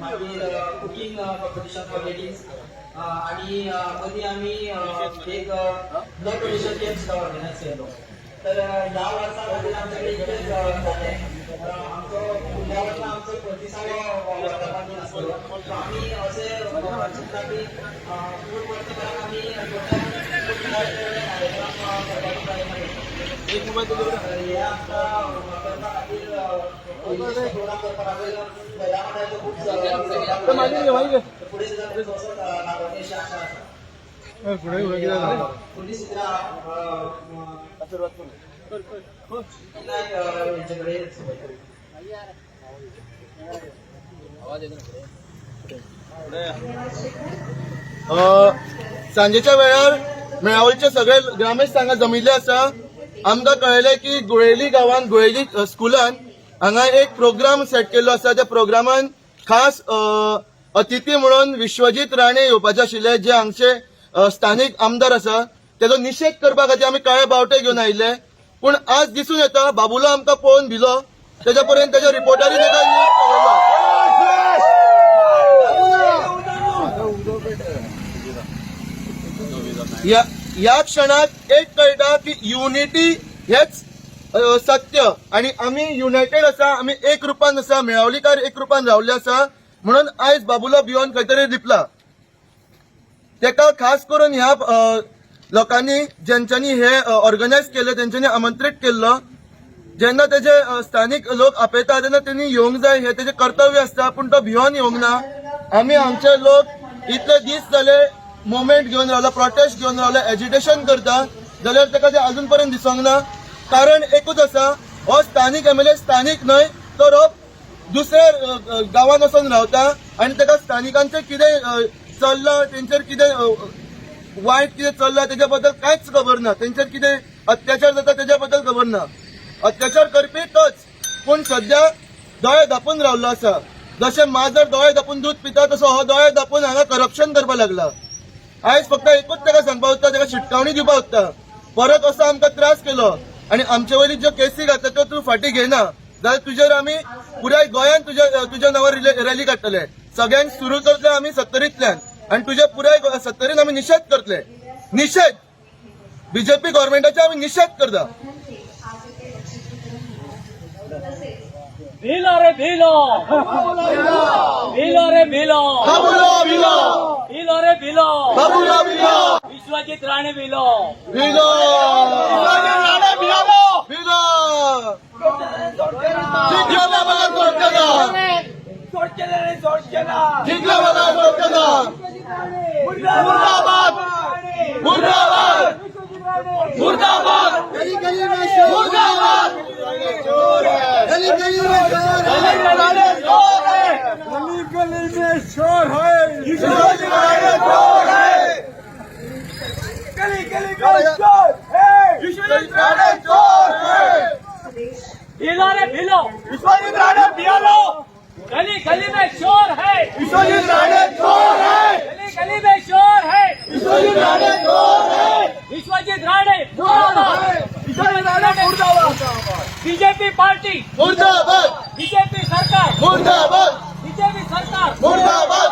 मागीर cooking competition for ladies आणि मदीं आमी एक ब्लड डोनेशन कॅम्प सुद्दां ऑर्गनायज केल्लो. तर ह्या वर्सा खातीर आमचे कडेन इतलेंच जालें. आमचो फुडल्या वर्सा आमचो 25वो वर्धापन दीन आसतलो. सो आमी अशें चिंतता की फूल वर्सभरान आमी टोटल कार्यक्रम करपाचो प्रयत्न करता. हे आमकां करपा खातीर प्रोग्राम करपा खातीर महिला मंडळाचो खूब सहभाग. फुडें सुद्दां तसोच लागवटी अशी आशा आसा. फुडली सुद्दां नायक हेंचे कडेन. सांजेच्या वेळार मेळावलीचे सगळे ग्रामस्थ हांगा जमिल्ले आसा. आमकां कळयलें की गुळेली गांवांत, गुळेली स्कुलान हांगा एक प्रोग्राम सेट केल्लो आसा. त्या प्रोग्रामान खास अतिथी म्हणून विश्वजीत राणे येवपाचे आशिल्ले, जे हांगचे स्थानीक आमदार आसा. तेजो निशेध करपा खातीर आमी काळे बावटे घेवन आयिल्ले. पूण आज दिसून येता, बाबुलो आमकां पळोवन भिलो. तेच्या पर्यंत तेच्या रिपोर्टरीन ताका न्यूज पळयलो. ह्या ह्या क्षणाक एक कळटा की युनिटी हेच सत्य आणि आमी युनायटेड आसा, आमी एक रुपान आसा. मेळावलीकार एक रुपान रावल्ले आसा, म्हणून आयज बाबुलो भियोन खंय तरी लिपला. तेका खास करून ह्या लोकांनी, ज्यांच्यानी हे ऑर्गनायज केले, तेंच्यांनी आमंत्रीत केल्लो. जेन्ना तेजे स्थानीक लोक आपयता तेन्ना तेणी येवंक जाय, हे तेजें कर्तव्य आसता. पूण तो भियोन येवंक ना. आमी आमचे लोक इतले दीस जाले मुवमेंट घेवन रावला, प्रोटेस्ट घेवन रावला, एजिटेशन करता, जाल्यार ताका ते अजून पर्यंत दिसोंक ना. कारण एकूच आसा, हो स्थानीक एमएलए स्थानीक न्हय, तर हो दुसऱ्या गांवांत वचून रावता आनी ताका स्थानिकांचें कितें चल्लां, तेंचेर कितें वायट कितें चल्लां तेच्या बद्दल कांयच खबर ना. तेंचेर कितें अत्याचार जाता तेच्या बद्दल खबर ना. अत्याचार करपी तोच, पूण सध्या दोळे धापून रावल्लो आसा. जशें माजर दोळे धापून दूद पिता, तसो हो दोळे धापून हांगा करप्शन करपाक लागला. आयज फक्त एकूच ताका सांगपाक सोदता, ताका शिटकावणी दिवपाक सोदता, परत असो आमकां त्रास केलो आनी आमचे वयली ज्यो केसी घातल्या त्यो तूं फाटीं घेयना जाल्यार तुजेर आमी पुराय गोंयांत तुज्या नांवार रॅली काडटले. सगळ्यांक सुरू करतले आमी सत्तरींतल्यान आनी तुजे पुराय सत्तरीन आमी निशेध करतले. निशेध, बीजेपी गव्हर्मेंटाचे आमी निशेध करता. भिलो रे भिलो, भिलो रे भिलो. बाबुलो भिलो. भिलो रे भिलो. बाबुलो भिलो. विश्वजित राणे भिलो. भिलो, भिलो. जिंकला बाबा, सोडचें ना. जिंकला बाबा, सोडचें ना. मुर्दाबाद, मुर्दाबाद, मुर्दाबाद, मुर्दाबाद. गली गली में चोर है. गली गली में शोर है. विश्वजीत राणे चोर है. गली गली में शोर है. विश्वजीत राणे चोर है. भिलो रे भिलो. विश्वजीत राणे भियालो. गली गली में शोर है. विश्वजीत राणे चोर है. गली गली में शोर है. विश्वजीत राणे चोर है. विश्वजित राणे मुर्दाबाद. विश्वजीत राणे मुर्दाबाद. BJP party. मुर्दाबाद. बीजेपी सरकार. मुर्दाबाद. बीजेपी सरकार. मुर्दाबाद.